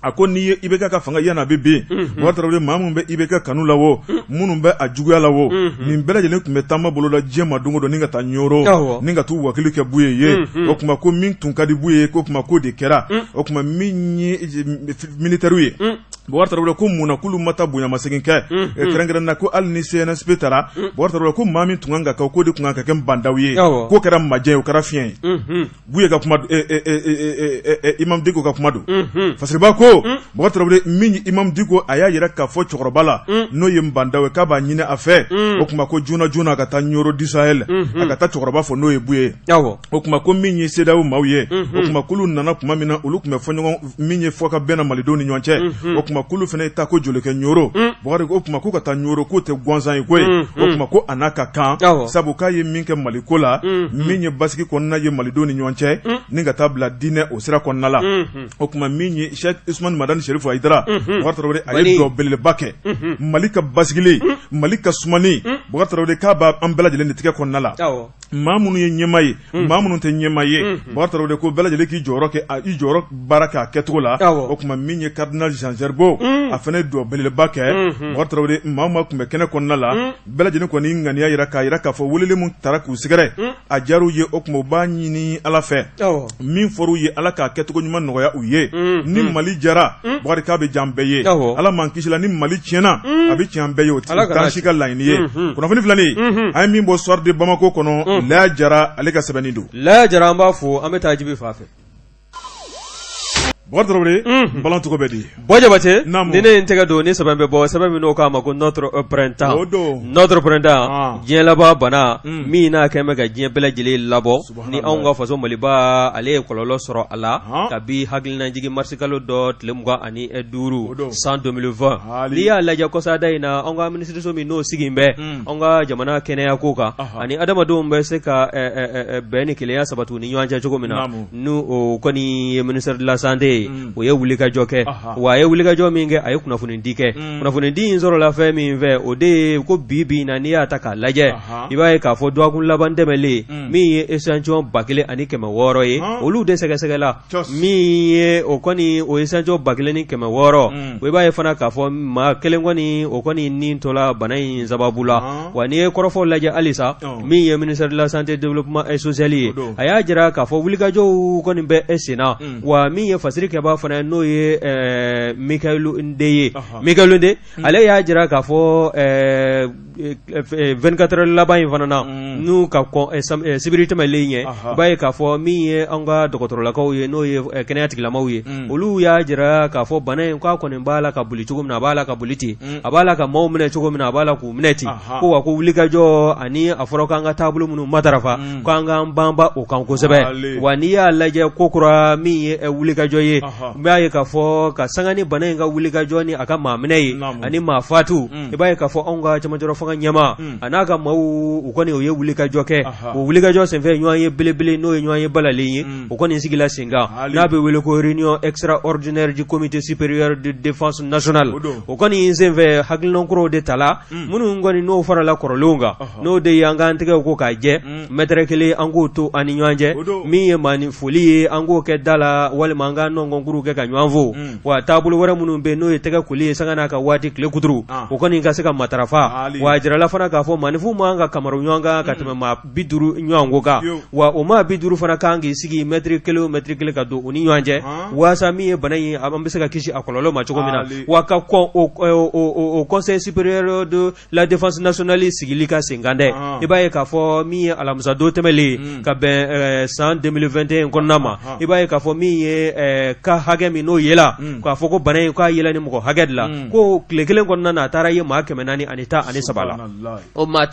A ko n'i ye IBK ka fanga yanni a bɛ bin, Bubakari Tarawele, maa minnu bɛ IBK kanu la wo, minnu bɛ a juguya la wo, nin bɛɛ lajɛlen tun bɛ taama boloda diɲɛ ma don o don ni ka taa Ɲoro, ni ka t'u wakili kɛ Buye ye. O tuma ko min tun ka di Buye ye, k'o tuma k'o de kɛra. O tuma min ye militaires ye, Bubakari Tarawele, ko mun na k'olu ma taa bonyamasegin kɛ, kɛrɛnkɛrɛn na ko hali ni CNSP taara, Bubakari Tarawele, ko maa min tun kan ka kɛ, k'o de tun kan ka kɛ Ba Ndaw ye, k'o kɛra majɛ ye, o kɛra fiɲɛ ye. Buye ka kuma, Imam Diko ka kuma don. Fasiriba ko, Bubakari Tarawele, min ye Imam Diko, a y'a jira k'a fɔ cɛkɔrɔba la, n'o ye Ba Ndaw ye, k'a b'a ɲini a fɛ, o tuma ko joona joona a ka taa Ɲoro du Sahel, a ka taa cɛkɔrɔba fo, n'o ye Buye ye. O tuma ko min ye CEDEAO maaw ye, o tuma k'olu nana tuma min na, olu tun bɛ fɔ ɲɔgɔn min ye fɔ ka bɛn na malidenw ni ɲɔgɔn cɛ. O tuma k'olu fana ye taako joli kɛ Ɲoro. Bubakari, o tuma k'u ka taa Ɲoro, k'o tɛ gansan ye ko ye. O tuma ko a n'a ka kan, sabu k'a ye min kɛ Mali ko la, min ye basigi kɔnɔna ye malidenw ni ɲɔgɔn cɛ, ni ka taa bila diinɛ o sira kɔnɔna la. O tuma min ye Cheikh Usmani Madani Serifu Hayidara, Bubakari Tarawele, a ye dɔ belebeleba kɛ Mali ka basigili, Mali ka sumani. Bubakari Tarawele, k'a b'an bɛɛ lajɛlen de tigɛ kɔnɔna la, maa minnu ye ɲɛmaa ye, maa minnu tɛ ɲɛmaa ye. Bubakari Tarawele ko bɛɛ lajɛlen k'i jɔyɔrɔ kɛ, i jɔyɔrɔ baara kɛ a kɛcogo la. O tuma min ye cardinal Jean Zerbo, a fana ye dɔ belebeleba kɛ. Bubakari Tarawele, maa maa tun bɛ kɛnɛ kɔnɔna la, bɛɛ lajɛlen kɔni ŋaniya jira k'a jira k'a fɔ weleli min taara k'u sɛgɛrɛ, a diyar'u ye. O tuma u b'a ɲini Ala fɛ, min fɔr'u ye, Ala k'a kɛcogo ɲuman nɔgɔya u ye. Ni Mali jara, Bubakari, k'a bɛ diya an bɛɛ ye. Ala m'an kisi la, ni Mali tiɲɛna, a bɛ tiɲɛ an bɛɛ ye. O t'an si ka laɲini ye. Kunnafoni filɛ nin ye, an ye min bɔ Soir de Bamako kɔnɔ, Laya Jara, ale ka sɛbɛnni don. Laya Jara, an b'a fo. An bɛ taa Jibi fan fɛ. Bubakari Tarawele, balan tɔgɔ bɛ di? Bɔ Jabate, ni ne ye n tɛgɛ don ni sɛbɛn bɛ bɔ, sɛbɛn min n'o k'a ma ko Notre Printemps, o don, Notre Printemps, diɲɛ laban bana min n'a kɛlen bɛ ka diɲɛ bɛɛ lajɛlen labɔ, ni anw ka faso Maliba, ale ye kɔlɔlɔ sɔrɔ a la kabi hakilinajigin marisikalo dɔ tile 25 san 2020. N'i y'a lajɛ kɔsada in na, anw ka minisiriso min n'o sigilen bɛ anw ka jamana kɛnɛya ko kan, ani adamadenw bɛ se ka bɛn ni kelenya sabati u ni ɲɔgɔn cɛ cogo min na, n'o o kɔni ye ministère de la santé ye, o ye wulikajɔ kɛ. Wa a ye wulikajɔ min kɛ, a ye kunnafonidi kɛ. Kunnafonidi in sɔrɔla fɛn min fɛ, o de ye ko bi bi in na, n'i y'a ta k'a lajɛ, i b'a ye k'a fɔ dɔgɔkun laban tɛmɛlen, min ye échantillon 1600 ye, olu de sɛgɛsɛgɛla. Min ye o kɔni, o échantillon 1600, o i b'a ye fana k'a fɔ maa kelen kɔni, o kɔni ni tola bana in sababu la. Wa n'i ye kɔrɔfɔw lajɛ halisa, min ye ministère de la santé développement social ye, a y'a jira k'a fɔ wulikajɔw kɔni bɛ senna. Wa min ye fasiri kɛbaa fana ye, n'o ye Mikayilu Nde ye, Mikayilu Nde, ale y'a jira k'a fɔ 24 heures laban in fana na, n'u ka kɔn sibiri tɛmɛlen ɲɛ, i b'a ye k'a fɔ min ye an ka dɔgɔtɔrɔlakaw ye, n'o ye kɛnɛya tigilamaw ye, olu y'a jira k'a fɔ bana in k'a kɔni b'a la ka boli cogo min na, a b'a la ka boli ten, a b'a la ka maaw minɛ cogo min na, a b'a la k'u minɛ ten. Ko wa ko wulikajɔ ani a fɔra k'an ka taabolo minnu matarafa, k'an k'an banba o kan kosɛbɛ. Wa n'i y'a lajɛ ko kura min ye wulikajɔ ye, n b'a ye k'a fɔ ka sanga ni bana in ka wulikajɔ ni a ka maa minɛ ye ani maa fatu, i b'a ye k'a fɔ anw ka cɛmancɛrɔ fanga fanga ɲɛmaa a n'a ka maaw u kɔni u ye wulikajɔ kɛ o wulikajɔ senfɛ ɲɔgɔn ye belebele n'o ye ɲɔgɔn ye balalen ye o kɔni sigila sen kan n'a bɛ wele ko réunion extraordinaire du comité supérieur de défense nationale o kɔni senfɛ hakilina kuraw de tala minnu kɔni n'o farala kɔrɔlenw kan n'o de ye an k'an tɛgɛw ko k'a jɛ mɛtɛrɛ kelen an k'o to an ni ɲɔgɔn cɛ min ye maa ni foli ye an k'o kɛ da la walima an ka nɔngɔnkuru kɛ ka ɲɔgɔn fo wa taabolo wɛrɛ minnu bɛ n'o ye tɛgɛ koli ye sanga n'a ka waati tile kuturu o kɔni ka se ka matarafa wa a jirala fana k'a fɔ maaninfin man ka kamaru ɲɔgɔn kan ka tɛmɛ maa 50 ɲɔgɔn ko kan wa o maa 50 fana kan k'i sigi mɛtiri kelen o mɛtiri kelen ka don u ni ɲɔgɔn cɛ waasa min ye bana in an bɛ se ka kisi a kɔlɔlɔ ma cogo min na wa ka kɔn o conseil supérieur de la défense nationale sigili ka sen kan dɛ i b'a ye k'a fɔ min ye alamisa don tɛmɛlen ka bɛn san 2021 kɔnɔna ma i b'a ye k'a fɔ min ye cas hakɛ min n'o yela k'a fɔ ko bana in k'a yela ni mɔgɔ hakɛ de la ko tile kelen kɔnɔna na a taara ye maa 413 la o maa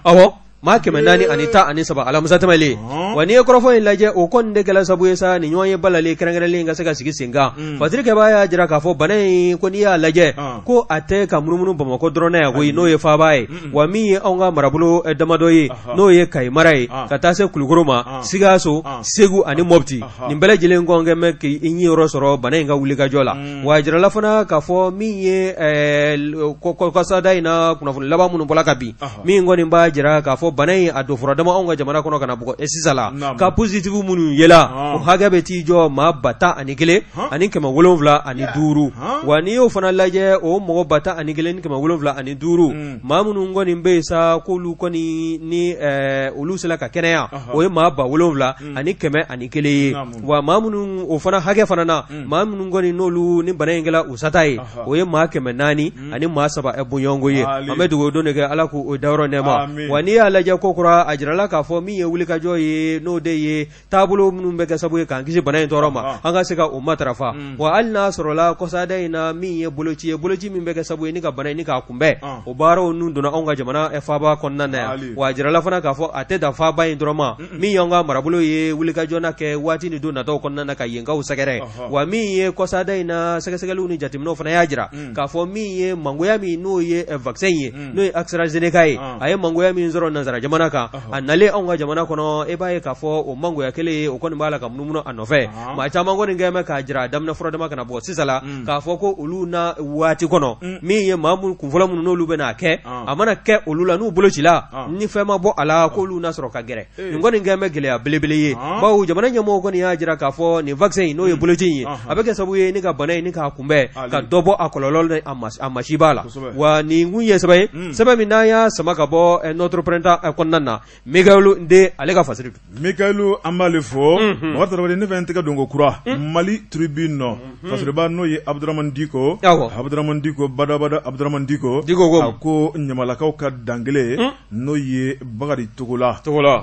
awɔ maa 413 alamisa tɛmɛlen wa n'i ye kɔrɔfɔ in lajɛ o kɔni de kɛla sabu ye sa ni ɲɔgɔn ye balalen kɛrɛnkɛrɛnlen ka se ka sigi sen kan fasirikɛba y'a jira k'a fɔ bana in ko n'i y'a lajɛ ko a tɛ ka munumunu bamakɔ dɔrɔn na yan koyi n'o ye faaba ye wa min ye anw ka marabolo damadɔ ye n'o ye kayi mara ye ka taa se kulukoro ma sikaso segu ani mɔpti nin bɛɛ lajɛlen kɔni kɛlen bɛ k'i niyɔrɔ sɔrɔ bana in ka wulikajɔ la wa a jirala fana k'a fɔ min ye kɔsada in na kunnafoni laban minnu bɔra ka bin min kɔni b'a jira k'a fɔ bana in a don furadama anw ka jamana kɔnɔ ka na bugɔ sisan la cas positif minnu yela o hakɛ bɛ t'i jɔ maa 11 705 wa n'i y'o fana lajɛ o mɔgɔ 11 705 maa minnu kɔni bɛ yen sa k'olu kɔni ni olu sera ka kɛnɛya o ye maa 7101 ye wa maa minnu o fana hakɛ fana na maa minnu kɔni n'olu ni bana in kɛra u sata ye o ye maa 400 ani maa 3 bɔɲɔgɔnko ye an bɛ dugawu don de kɛ Ala k'o dayɔrɔ nɛɛma wa n'i y'a lajɛ ko kura a jirala k'a fɔ min ye wulikajɔ ye n'o de ye taabolo minnu bɛ kɛ sababu ye k'an kisi bana in tɔɔrɔ ma an ka se ka o matarafa wa hali n'a sɔrɔla kɔsada in na min ye boloci ye boloci min bɛ kɛ sababu ye ni ka bana in ni k'a kunbɛn o baaraw ninnu donna anw ka jamana faaba kɔnɔna na yan wa a jirala fana k'a fɔ a tɛ dan faaba in dɔrɔn ma min y'an ka marabolo ye wulikajɔ na kɛ waati ni don nataw kɔnɔna na ka yenkaw sɛgɛrɛ wa min ye kɔsada in na sɛgɛsɛgɛliw ni jateminɛw fana y'a jira k'a fɔ min ye mangoya min n'o ye vaccin ye n'o ye AstraZeneca ye a ye mangoya min sɔrɔ nansara jamana kan a nalen anw ka jamana kɔnɔ e b'a ye k'a fɔ o mangoya kelen ye o kɔni b'a la ka munumunu a nɔfɛ maa caman kɔni kɛlen bɛ k'a jira a daminɛ furadama ka na bɔ sisan la k'a fɔ ko olu na waati kɔnɔ min ye maa minnu kunfɔlɔ minnu n'olu bɛna kɛ a mana kɛ olu la n'u bolo cila ni fɛn ma bɔ a la k'olu na sɔrɔ ka gɛrɛ nin kɔni kɛlen bɛ gɛlɛya belebele ye bawo jamana ɲɛmɔgɔw kɔni y'a jira k'a fɔ nin vaccin in n'o ye boloci in ye a bɛ kɛ sababu ye ni ka bana in ni k'a kunbɛn ka dɔ bɔ a kɔlɔlɔ a masiba la wa nin kun ye sɛbɛn ye sɛbɛn min n'an y'a sama ka bɔ Notre Printemps kɔnɔna na Mikayilu Nde ale ka fasiri don. Mikayilu an b'ale fo Bakari Tarawele ne fana tɛgɛ don ko kura Mali Tribune nɔ fasiriba n'o ye Abuduramani Diko Abuduramani Diko badabada Abuduramani Diko a ko ɲamalakaw ka dangele n'o ye Bakari Togola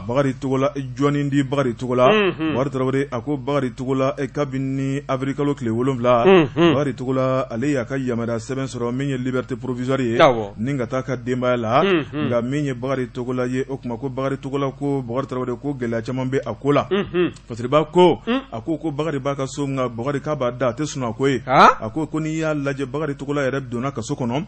Bakari Togola jɔnni di Bakari Togola Bakari Tarawele a ko Bakari Togola kabini avril kalo tile 7 Bakari Togola ale y'a ka yamaruya sɛbɛn sɔrɔ min ye liberté provisoire ye ni ka taa ka denbaya la nka min ye Bakari Togola ye o tuma ko Bakari Togola ko Bakari Tarawele ko gɛlɛya caman bɛ a ko la fasiriba ko a ko Bakari b'a ka so nka Bakari k'a b'a da a tɛ sunɔgɔ ye a ko n'i y'a lajɛ Bakari Togola yɛrɛ donna kaso kɔnɔ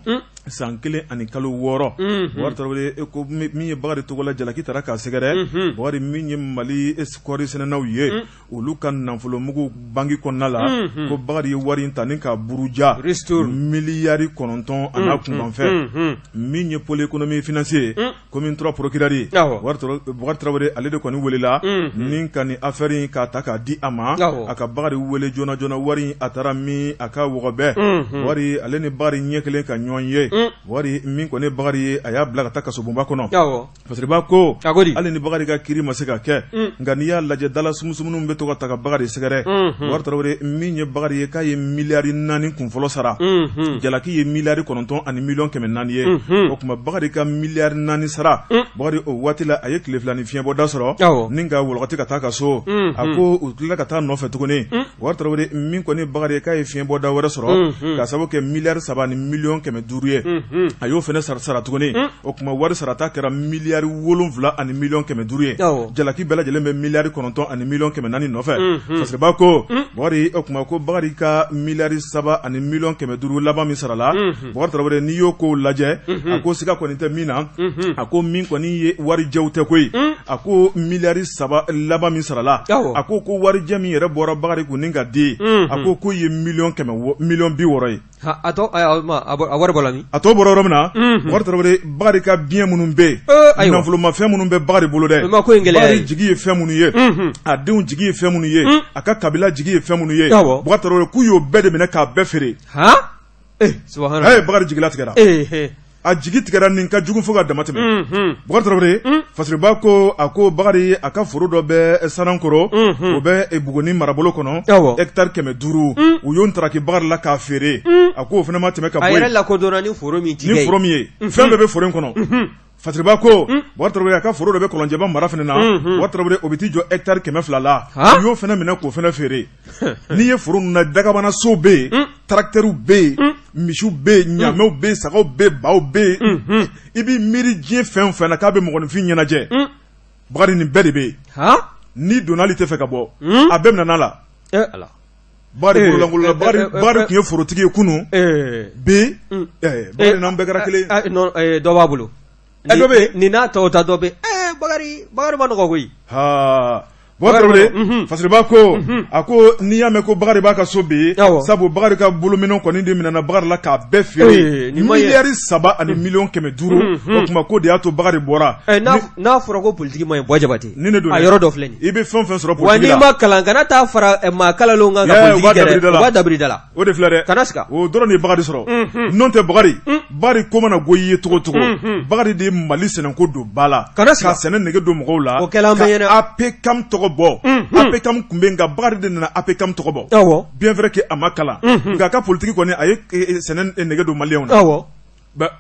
san 1 ani kalo 6 Bakari Tarawele e ko min ye Bakari Togola jalaki taara k'a sɛgɛrɛ Bakari min ye Mali kɔɔri sɛnɛnaw ye olu ka nafolomugu banki kɔnɔna la ko Bakari ye wari in ta ni k'a buruja miliyari 9 a n'a kunkanfɛn min ye pôle économie financier ye commune 3 procureur ye Bakari Tarawele ale de kɔni welela ni ka nin affaire in k'a ta k'a di a ma a ka Bakari wele joona joona wari in a taara min a ka wɔgɔbɛ wari ale ni Bakari ɲɛ kelen ka ɲɔgɔn ye wari min kɔni Bakari ye a y'a bila ka taa kasobonba kɔnɔ Fasiriba ko hali ni Bakari ka kiri ma se ka kɛ nka n'i y'a lajɛ dala sumusumuni bɛ to ka ta ka Bakari sɛgɛrɛ Bakari Tarawele min ye Bakari ye k'a ye miliyari 4 kunfɔlɔ sara jalaki ye miliyari 9 ani miliyɔn 400 ye o tuma Bakari ka miliyari 4 sara Bakari o waati la a ye tile 2 ni fiɲɛbɔda sɔrɔ ni ka wɔlɔkɔti ka taa ka so a ko u tilala ka taa nɔfɛ tuguni Bakari Tarawele min kɔni Bakari ye k'a ye fiɲɛbɔda wɛrɛ sɔrɔ ka sababu kɛ miliyari 3 ni miliyɔn 500 ye. ye, a y'o fana sara tuguni. O tuma wari sarata kɛra 7 miliyari ani miliyɔn 500 ye. Jalaki bɛɛ lajɛlen bɛ 9 miliyari ani miliyɔn 400 nɔfɛ. Fasiriba ko Bakari, o tuma ko Bakari ka 3 miliyari ani miliyɔn 500 laban min sarala, Bakari Tarawele, n'i y'o ko lajɛ, a ko siga kɔni tɛ min na, a ko min kɔni ye warijɛw tɛ koyi. A ko 3 miliyari laban min sarala, a ko ko warijɛ min yɛrɛ bɔra Bakari kun ni ka di, a ko k'o ye miliyɔn 100, miliyɔn 60 ye. A a wari bɔra min? A tɔ bɔra yɔrɔ min na, Bakari Tarawele, Bakari ka biens minnu bɛ yen, nafolomafɛn minnu bɛ Bakari bolo dɛ, ko in gɛlɛya. Bakari jigi ye fɛn minnu ye, a denw jigi ye fɛn minnu ye, a ka kabila jigi ye fɛn minnu ye, Bakari Tarawele, k'u y'o bɛɛ de minɛ k'a bɛɛ feere. Han, Bakari jigila tigɛra, a jigi tigɛra. Nin ka jugu fo ka dama tɛmɛ. Bakari Tarawele, Fasiriba ko, a ko Bakari a ka foro dɔ bɛ Sanankoro, o bɛ Buguni marabolo kɔnɔ, hectare 500, u y'o ntaraki Bakari la k'a feere. A ko o fana ma tɛmɛ ka bɔ yen. A yɛrɛ lakodɔnna ni foro min ni foro min ye, fɛn bɛɛ bɛ foro in kɔnɔ. Fasiriba ko Bakari Tarawele a ka foro dɔ bɛ Kɔlɔnjɛba mara fana na, Bakari Tarawele, o bɛ t'i jɔ hectare 200 la, u y'o fana minɛ k'o fana feere. N'i ye foro ninnu na, dagabana sow bɛ yen, tracteurs bɛ yen, misiw bɛ yen, ɲaamɛw bɛ yen, sagaw bɛ yen, baw bɛ yen. I b'i miiri diɲɛ fɛn o fɛn na k'a bɛ mɔgɔninfin ɲɛnajɛ, Bakari, nin bɛɛ de bɛ yen. N'i donna, hali i tɛ fɛ ka bɔ, a bɛɛ minɛ la. Bakari bololankolon la. Bakari tun ye forotigi ye kunun, bi Bakari n'an bɛɛ kɛra kelen. Dɔ b'a bolo. Dɔ bɛ yen. Nin n'a tɔw ta, dɔ bɛ yen. Bakari, Bakari ma nɔgɔ koyi. Bakari Tarawele, Fasiriba ko, a ko n'i y'a mɛn ko Bakari b'a ka so bi, sabu Bakari ka bolominɛn kɔni de minɛna Bakari la k'a bɛɛ feere, 3 miliyari ani miliyɔn 500. O tuma ko de y'a to Bakari bɔra. N'a fɔra ko politiki ma ɲi, Buwa Jabate, ni ne don a yɔrɔ dɔ filɛ nin. I bɛ fɛn o fɛn sɔrɔ wa politiki la, n'i ma kalan, kana taa fara maa kalanlenw kan ka politiki kɛ dɛ, u b'a dabiri da la. O de filɛ dɛ. Kana siga. O dɔrɔn de ye Bakari sɔrɔ. N'o tɛ, Bakari, Bakari ko mana go i ye cogo o cogo, Bakari de ye Mali sɛnɛko don ba la. Kana siga. Ka sɛnɛ nege don mɔgɔw la. O kɛla an bɛɛ ɲɛna. Ka APCAM tɔgɔ bɔ. APCAM tun bɛ yen, nka Bakari de nana APCAM tɔgɔ bɔ. Bien vrai que a ma kalan, nka a ka politiki kɔni, a ye sɛnɛ nege don maliyɛnw na.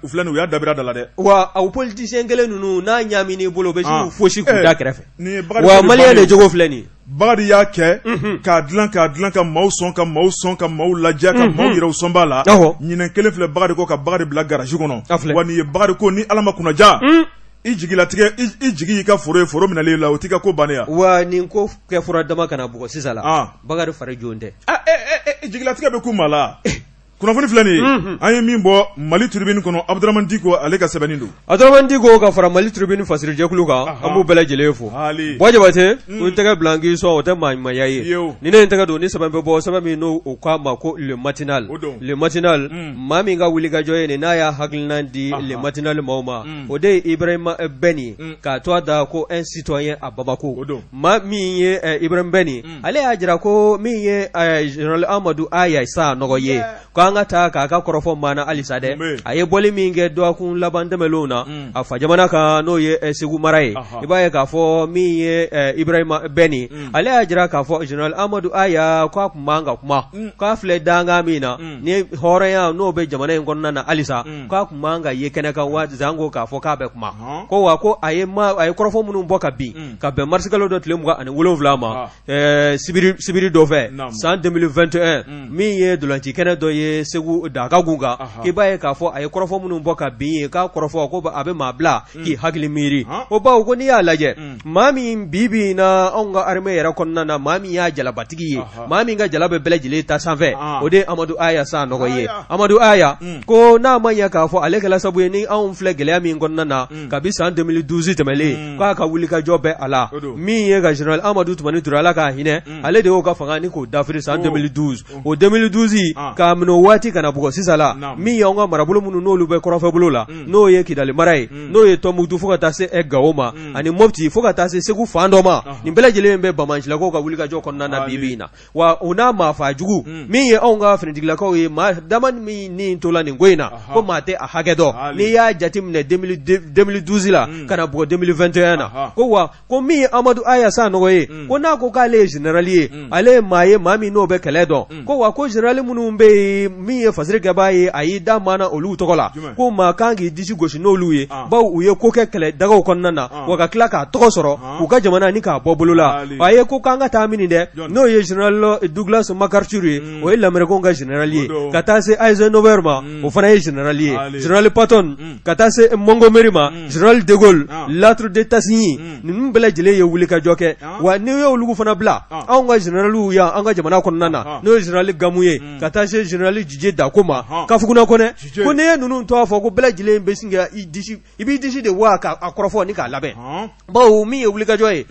U filɛ nin, u y'a dabira da la dɛ. Wa o politicien kelen ninnu n'a ɲaamin'i bolo, u bɛ sin k'u fosi k'u da kɛrɛfɛ. Wa maliyɛn de jogo filɛ nin ye. Bakari y'a kɛ k'a dilan, k'a dilan, ka maaw sɔn, ka maaw sɔn, ka maaw ladiya, ka maaw yɛrɛ sɔn b'a la. Ɲinɛ kelen filɛ Bakari kɔ ka Bakari bila garage kɔnɔ. Wa nin ye Bakari ko ni Ala ma kunnaja, i jigilatigɛ, i jigi y'i ka foro ye, foro minɛlen la, o t'i ka ko bannen ya. Wa nin ko kɛ fura dama kana bugɔ sisan la, Bakari fari jo tɛ. Jigilatigɛ bɛ ku maa la. Kunnafoni filɛ nin ye, an ye min bɔ Mali Tribune kɔnɔ, Abudramani Diko, ale ka sɛbɛnni don. Abudramani Diko ka fara Mali Tribune fasirijɛkulu kan, an b'u bɛɛ lajɛlen fo. Buwa Jabate, ko n tɛgɛ bila n k'i sɔn, o tɛ maa ɲumanya ye. Ni ne ye n tɛgɛ don ni sɛbɛn bɛ bɔ, sɛbɛn min n'o u k'a ma ko Le Matinal. Le Matinal, maa min ka wulikajɔ ye nin, n'a y'a hakilina di Le Matinal maaw ma, o de ye Ibrahima Bɛn ye, k'a tɔgɔ da ko un citoyen à Bamako. Maa min ye Ibrahima Bɛn ye, ale y'a jira ko min ye général Amadu Aya Sanɔgɔ ye, ko an ka taa k'a ka kɔrɔfɔ maana halisa dɛ. A ye bɔli min kɛ dɔgɔkun laban tɛmɛnlenw na a fa jamana kan, n'o ye Segu mara ye, i b'a ye k'a fɔ min ye Ibrahima Bɛn ye, ale y'a jira k'a fɔ général Amadu Aya k'a tun man ka kuma, k'a filɛ dankan min na ni hɔrɔnya n'o bɛ jamana in kɔnɔna na halisa, k'a tun man ka ye kɛnɛ kan waati sanko k'a fɔ k'a bɛ kuma. Ko wa ko a ye kɔrɔfɔ minnu bɔ ka bin ka bɛn marisikalo dɔ tile 27 ma, sibiri dɔ fɛ san 2021, min ye ntolaci kɛnɛ dɔ ye Segu Dakagun kan, k'i b'a ye k'a fɔ a ye kɔrɔfɔ minnu bɔ ka bin ye, k'a kɔrɔfɔ ko a bɛ maa bila k'i hakili miiri. O bawo ko n'i y'a lajɛ, maa min bi bi in na anw ka armée yɛrɛ kɔnɔna na, maa min y'a jalabatigi ye, maa min ka jala bɛ bɛɛ lajɛlen ta sanfɛ, o de ye Amadu Aya Sanɔgɔ ye. Amadu Aya ko n'a ma ɲɛ k'a fɔ ale kɛla sabu ye ni anw filɛ gɛlɛya min kɔnɔna na kabi san 2012 tɛmɛnlen, k'a ka wulikajɔ bɛ a la. Min ye ka général Amadu Tumani Ture, Ala k'a hinɛ, ale de y'o ka fanga ni k'o dafiri san 2012. O 2012 k'a minɛ o waati ka na bugɔ sisan la, min y'anw ka marabolo minnu n'olu bɛ kɔrɔnfɛ bolo la, n'o ye Kidali mara ye, n'o ye Tɔnbukutu fo ka taa se Gawo ma, ani Mopti fo ka taa se Segu fan dɔ ma, nin bɛɛ lajɛlen bɛ banbaancilakaw ka wulikajɔ kɔnɔna na bi bi in na. Wa u n'a maafa jugu min ye anw ka finitigilakaw ye, maa dama min ni tola nin ko in na, ko maa tɛ a hakɛ dɔn. N'i y'a jateminɛ 2012 la ka na bugɔ 2021 na, ko wa ko min ye Amadu Aya Sanɔgɔ ye, ko n'a ko k'ale ye général ye, ale ye maa ye, maa min n'o bɛ kɛlɛ dɔn. Ko wa ko général minnu bɛ yen min ye fasirikɛbaa ye, a y'i da maana olu tɔgɔ la, ko maa kan k'i disi gosi n'olu ye, bawo u ye ko kɛ kɛlɛ dagaw kɔnɔna na, wa ka tila k'a tɔgɔ sɔrɔ k'u ka jamana ni k'a bɔ bolo la. A ye ko k'an ka taa min dɛ, n'o ye général Douglas MacArthur ye, o ye lamerikɛnw ka général ye, ka taa se Eisenhower ma, o fana ye général ye, général Patton, ka taa se Montgomery ma, général de Gaulle, Lattre de Tassigny, ninnu bɛɛ lajɛlen ye wulikajɔ kɛ. Wa n'i ye olu fana bila anw ka généraliw yan an ka jamana kɔnɔna na, n'o ye général Gamu ye, ka taa se général Didier Dacko ma, Kafuguna Kɔnɛ, ko n'i ye ninnu tɔgɔ fɔ, ko bɛɛ lajɛlen bɛ sin ka i disi, i b'i disi de wa k'a kɔrɔfɔ ni k'a labɛn, bawo min ye wulikajɔ ye,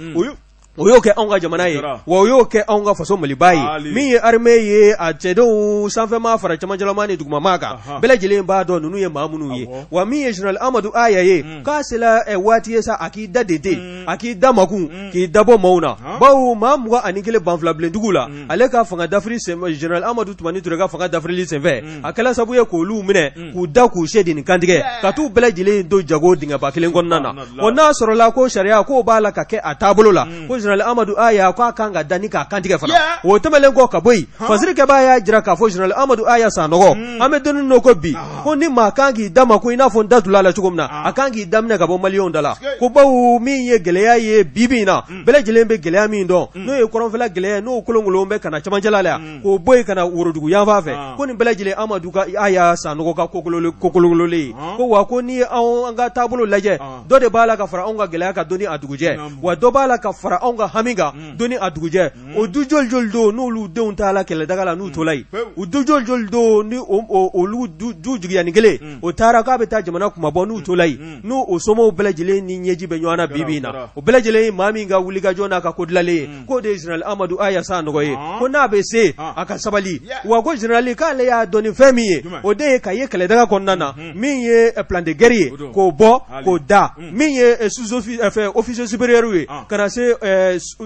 o y'o kɛ anw ka jamana ye, wa o y'o kɛ anw ka faso Maliba ye. Min ye armée ye, a cɛdenw sanfɛma fara cɛmancɛlama ni dugumama kan, bɛɛ lajɛlen b'a dɔn ninnu ye maa minnu ye. Wa min ye général Amadu Aya ye, k'a sera waati ye sa, a k'i da dete, a k'i da makun, k'i dabɔ maaw na, bawo maa 21 banfulabilendugu la, ale ka fanga dafiri, général Amadu Tumani Ture ka fanga dafirili senfɛ, a kɛla sababu ye k'olu minɛ, k'u da, k'u se nin kantigɛ, ka t'u bɛɛ lajɛlen don jago dingɛba kelen kɔnɔna na. O n'a sɔrɔla ko sariya k'o b'a la ka kɛ a taabolo la, ko général Amadu Aya k'a kan ka da ni k'a kantigɛ fana. O tɛmɛnen kɔ ka bɔ yen, fasirikɛbaa y'a jira k'a fɔ général Amadu Aya Sanɔgɔ, an bɛ don min ko bi, ko ni maa kan k'i da ma ko i n'a fɔ n da tula la cogo min na, a kan k'i daminɛ ka bɔ maliyɛnw da la, ko bawo min ye gɛlɛya ye bi bi in na, bɛɛ lajɛlen bɛ gɛlɛya min dɔn, n'o ye kɔrɔnfɛla gɛlɛya ye, n'o kolonkolon bɛ ka na cɛmancɛla la yan, k'o bɔ yen ka na worodugu yanfan fɛ, ko nin bɛɛ lajɛlen Amadu ka Aya Sanɔgɔ ka kokololen ye. Ko wa ko n'i ye an ka taabolo lajɛ, dɔ de b'a la ka fara anw ka gɛlɛya kan don ni a dugujɛ, wa dɔ b'a la ka fara anw ka hami kan don ni a dugujɛ. O du joli joli don n'olu denw taala kɛlɛdaga la n'u tola yen? O du joli joli don ni olu du jigiyanin kelen o taara k'a bɛ taa jamana kunmabɔ n'u tola yen, n'o o somaw bɛɛ lajɛlen ni ɲɛji bɛ ɲɔgɔn na bi bi in na? O bɛɛ lajɛlen ye maa min ka wulikajɔ n'a ka ko dilanlen ye, k'o de ye général Amadu Aya Sanɔgɔ ye. Ko n'a bɛ se, a ka sabali. Wa ko général k'ale y'a dɔn ni fɛn min ye, o de ye ka ye kɛlɛdaga kɔnɔna na, min ye plan de guerre ye, k'o bɔ k'o da, min ye sous-officier supérieur ye, ka na se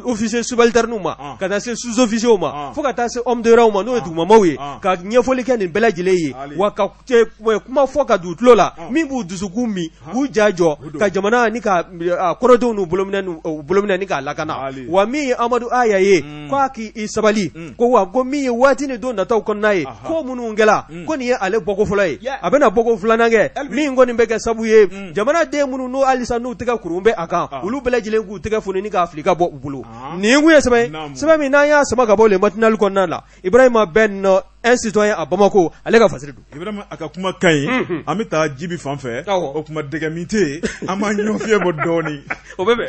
officier subalterne ma, ka taa se sous-officier ma, fo ka taa se homme de rang ma, n'o ye dugumamaw ye, ka ɲɛfɔli kɛ nin bɛɛ lajɛlen ye, wa ka kuma fɔ ka don tulo la min b'u dusukun min, k'u ja jɔ ka jamana ni ka kɔnɔdenw n'u bolominɛ ni k'a lakana. Wa min ye Amadu Aya ye, k'a k'i sabali, ko wa ko min ye waati ni don nataw kɔnɔna ye, ko minnu kɛla, ko nin ye ale bɔko fɔlɔ ye, a bɛna bɔko filanan kɛ, min kɔni bɛ kɛ sabu ye, jamanaden minnu n'o halisa n'u tɛgɛ kurun bɛ a kan, olu bɛɛ lajɛlen k'u tɛgɛ foni ni k'a fili ka bɔ u bolo. Nin kun ye sɛbɛn min n'an y'a sama ka bɔ Le Matinal kɔnɔna la. Ibrahima Ben, un citoyen à Bamako, ale ka fasiri don. Ibrahima, a ka kuma ka ɲi. An bɛ taa Jibi fan fɛ. O kuma dɛgɛ min tɛ yen, an b'an ɲɔ fiɲɛ bɔ dɔɔnin. O bɛ bɛn.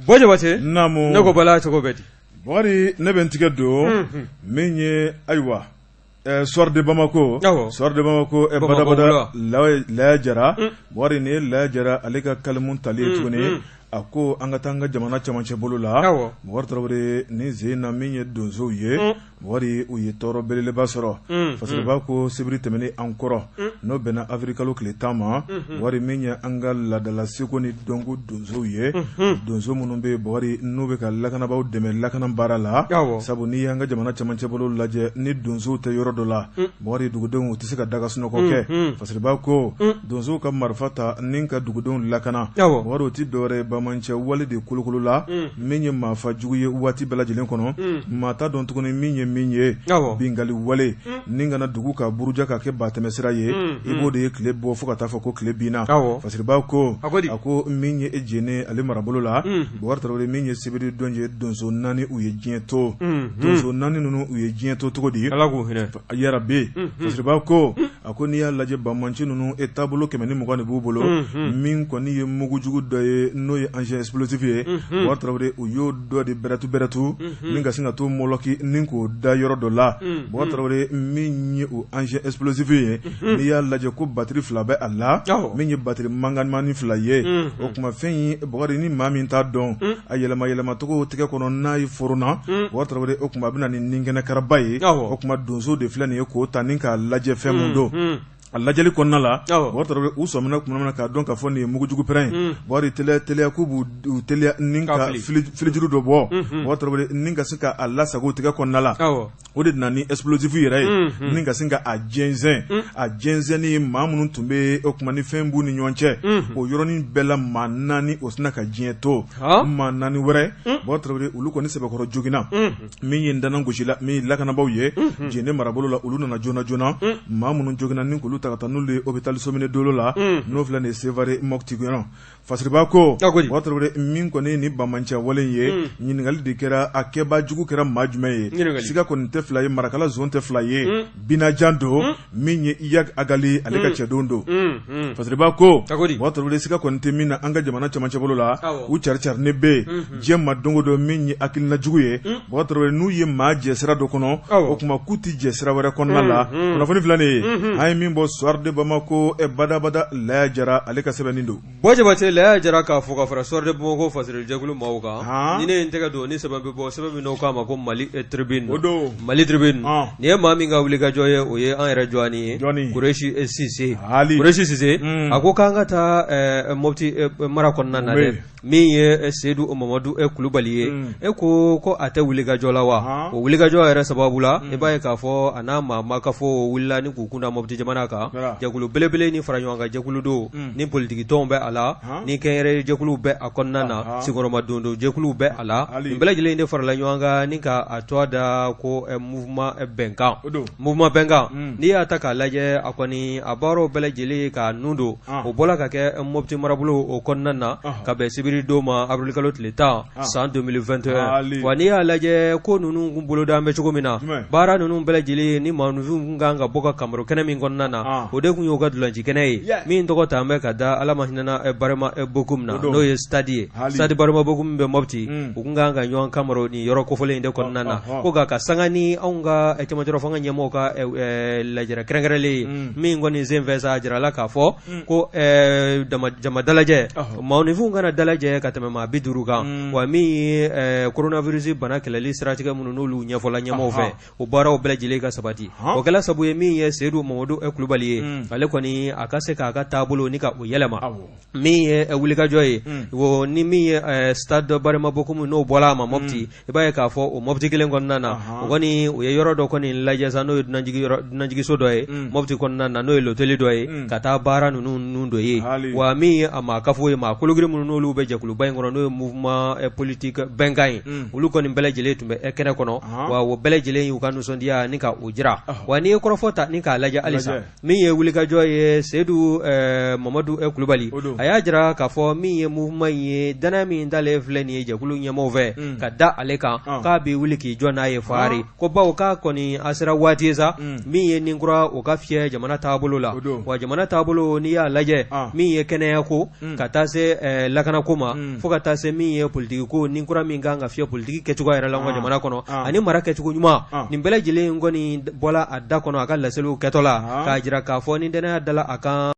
Bɔ Jabate. Naamu. Ne ko Bala, cogo bɛ di? Bukari, ne bɛ n tigɛ don min ye, ayiwa, Soir de Bamako, Soir de Bamako, badabada Laya Jara. Bukari, nin ye Laya Jara ale ka kalimu tali ye tuguni. A ko an ka taa an ka jamana cɛmancɛ bolo la, Bukari Tarawele, nin sen na min ye donsow ye, Bukari, u ye tɔɔrɔ belebeleba sɔrɔ. Fasiriba ko sibiri tɛmɛnen an kɔrɔ, n'o bɛnna avril kalo tile 10 ma, Bukari, min ye an ka laadala seko ni dɔnko donsow ye, donso minnu bɛ Bukari, n'u bɛ ka lakanabaaw dɛmɛ lakana baara la, sabu n'i y'an ka jamana cɛmancɛ bolo lajɛ, ni donsow tɛ yɔrɔ dɔ la, Bukari, dugudenw u tɛ se ka da ka sunɔgɔ kɛ. Fasiriba ko donsow ka marifa ta ni ka dugudenw lakana, Bukari, o tɛ dɔwɛrɛ ye, banbaanciya wale de kolokolola, min ye maafa jugu ye waati bɛɛ lajɛlen kɔnɔ. Maa t'a dɔn tuguni min ye min ye. Binkanni wale ni kana dugu ka buruja ka kɛ batɛmɛsira ye, i b'o de ye tile bɔ fo ka taa fɔ ko tile binna. Fasiriba ko, a ko min ye Jene ale marabolo la, Bukari Tarawele, min ye sibiri don ye, donso 4 u ye diɲɛ to. Donso 4 ninnu u ye diɲɛ to cogo di? Ala k'u hinɛ. Yarabi. Fasiriba ko, a ko n'i y'a lajɛ, banbaanci ninnu e taabolo 120 de b'u bolo. Min kɔni ye mugujugu dɔ ye, n'o ye engin explosif ye, Bukari Tarawele, u y'o dɔ de bɛrɛtu bɛrɛtu ni ka sin ka t'o mɔlɔki ni k'o da yɔrɔ dɔ la. Bukari Tarawele, min ye o engin explosif ye, n'i y'a lajɛ ko batiri 2 bɛ a la, min ye batiri mankanmani 2 ye. O tuma fɛn in, Bukari, ni maa min t'a dɔn a yɛlɛma yɛlɛmacogo tigɛ kɔnɔ, n'a ye foronna, Bukari Tarawele, o tuma a bɛ na ni ninkɛnɛkaraba ye. O tuma donso de filɛ nin ye k'o ta ni k'a lajɛ fɛn min don. A lajɛli kɔnɔna la, Bubakari Tarawele, u sɔmina tuma min na k'a dɔn k'a fɔ nin ye mugujugu pɛrɛn ye, Bubakari, teliya teliya k'u b'u teliya ni ka filijuru dɔ bɔ, Bubakari Tarawele, ni ka se ka a lasago tigɛ kɔnɔna la, o de nana ni explosif yɛrɛ ye, ni ka sin ka a jɛnsɛn. A jɛnsɛnni, maa minnu tun bɛ o kuma ni fɛn b'u ni ɲɔgɔn cɛ, o yɔrɔnin bɛɛ la maa 4 o sinna ka diɲɛ to, maa 4 wɛrɛ, Bubakari Tarawele, olu kɔni sɛbɛkɔrɔ joginna. Min ye dana gosi la, min ye lakanabaaw ye Jene marabolo la, olu nana joona joona. Maa minnu joginna ni k'olu ta ka taa n'olu ye hôpital Somine Dolo la, n'o filɛ nin ye Sevare Mopti kɔnɔ. Fasiriba ko min kɔni ni banbaanciya wale ye, ɲininkali de kɛra, a kɛbaa jugu kɛra maa jumɛn ye? Siga kɔni tɛ fila ye, marakala zon tɛ fila ye, Binajan don, min ye Iyad Ag Ghali ale ka cɛdenw don. Fasiriba ko Tarawele, siga kɔni tɛ min na, an ka jamana cɛmancɛbolo la, u cari carinen bɛ yen diɲɛ ma don o don. Min ye hakilina jugu ye, Bubakari Tarawele, n'u ye maa jɛ sira dɔ kɔnɔ, o tuma k'u tɛ jɛ sira wɛrɛ kɔnɔna la. Kunnafoni filɛ nin ye, an ye min bɔ Soir de Bamako, badabada Laya Jara ale ka sɛbɛnni don. Buwa Jabate, Laya Jara k'a fɔ ka fara Soir de Bamako fasirijɛkulu maaw kan, ni ne ye n tɛgɛ don ni sɛbɛn bɛ bɔ, sɛbɛn min n'o k'a ma ko Mali Tribune, o don Mali Tribune, nin ye maa min ka wulikajɔ ye, o ye an yɛrɛ jɔni ye, Kuresi Sise. Kuresi Sise a ko k'an ka taa Mopti mara kɔnɔna na dɛ. Min ye Sedu Mamadu Kulubali ye, e ko a tɛ wulikajɔ la wa? O wulikajɔ yɛrɛ sababu la, i b'a ye k'a fɔ a n'a maa ma ka fɔ wulila ni k'u kunda Mopti jamana kan. Jɛkulu belebele ni fara ɲɔgɔn kan jɛkulu don, ni politikitɔnw bɛ a la, ni kɛnyɛrɛye jɛkuluw bɛ a kɔnɔna na, senkɔrɔmadondon jɛkuluw bɛ a la. Nin bɛɛ lajɛlen de farala ɲɔgɔn kan ni ka a tɔgɔ da ko mouvement bɛnkan. Mouvement bɛnkan, n'i y'a ta k'a lajɛ, a kɔni a baaraw bɛɛ lajɛlen ka nun don, o bɔla ka kɛ Mopti marabolo o kɔnɔna na ka bɛn sibiri don ma, awirilikalo tile 10 san 2021. Wa n'i y'a lajɛ ko ninnu kun boloda bɛ cogo min na, baara ninnu bɛɛ lajɛlen ni maaninfinw kun kan ka bɔ ka kanbaro kɛnɛ min kɔnɔna na, o de kun y'u ka ntolaci kɛnɛ ye min tɔgɔ taa bɛ ka da Ala ma hinɛna Barema Bokum na, n'o ye stade ye, stade Barema Bokum bɛ Mopti. U kun kan ka ɲɔgɔn kanbaro nin yɔrɔ kofɔlen in de kɔnɔna na, ko nka ka sanga ni anw ka cɛmancɛrɔ fanga ɲɛmɔgɔw ka lajɛrɛ kɛrɛnkɛrɛnlen ye min kɔni senfɛ sa, a jirala k'a fɔ ko jama dalajɛ, maaninfinw kana dalajɛ ka tɛmɛ maa 50 kan. Wa min ye coronavirus bana kɛlɛli siratigɛ minnu n'olu ɲɛfɔla ɲɛmɔgɔw fɛ, o baaraw bɛɛ lajɛlen ka sabati. O kɛla sabu ye min ye Sedu Mamadu Kulubali ye, ale kɔni a ka se k'a ka taabolo ni ka o yɛlɛma. Min ye wulikajɔ ye, o ni min ye stade Barema Bokum n'o bɔla a ma Mopti, i b'a ye k'a fɔ o Mopti kelen kɔnɔna na, o kɔni u ye yɔrɔ dɔ kɔni lajɛ sa, n'o ye dunanjiginso dɔ ye Mopti kɔnɔna na, n'o ye loteli dɔ ye, ka taa baara ninnu nun don ye. Wa min ye a maa kafo ye, maa kologiri minnu n'olu bɛ jɛkuluba in kɔnɔ, n'o ye mouvement politique bɛnkan ye, olu kɔni bɛɛ lajɛlen tun bɛ kɛnɛ kɔnɔ. Wa o bɛɛ lajɛlen y'u ka nisɔndiya ni ka o jira. Wa n'i ye kɔrɔfɔ ta ni k'a lajɛ halisa, min ye wulikajɔ ye Sedu Mamadu Kulubali, a y'a jira k'a fɔ min ye mouvement in ye, danaya min dalen filɛ nin ye jɛkulu ɲɛmɔgɔw fɛ ka da ale kan, k'a bɛ wuli k'i jɔ n'a ye fari ko bawo k'a kɔni a sera waati ye sa min ye nin kura o ka fiyɛ jamana taabolo la. Wa jamana taabolo, n'i y'a lajɛ, min ye kɛnɛya ko ka taa se lakanako ma, fo ka taa se min ye politiki ko ni kura min kan ka fiyɛ politiki kɛcogo yɛrɛ la an ka jamana kɔnɔ ani mara kɛcogo ɲuman, nin bɛɛ lajɛlen kɔni bɔla a da kɔnɔ a ka laseliw kɛtɔ la, k'a jira k'a fɔ ni danaya dala a kan.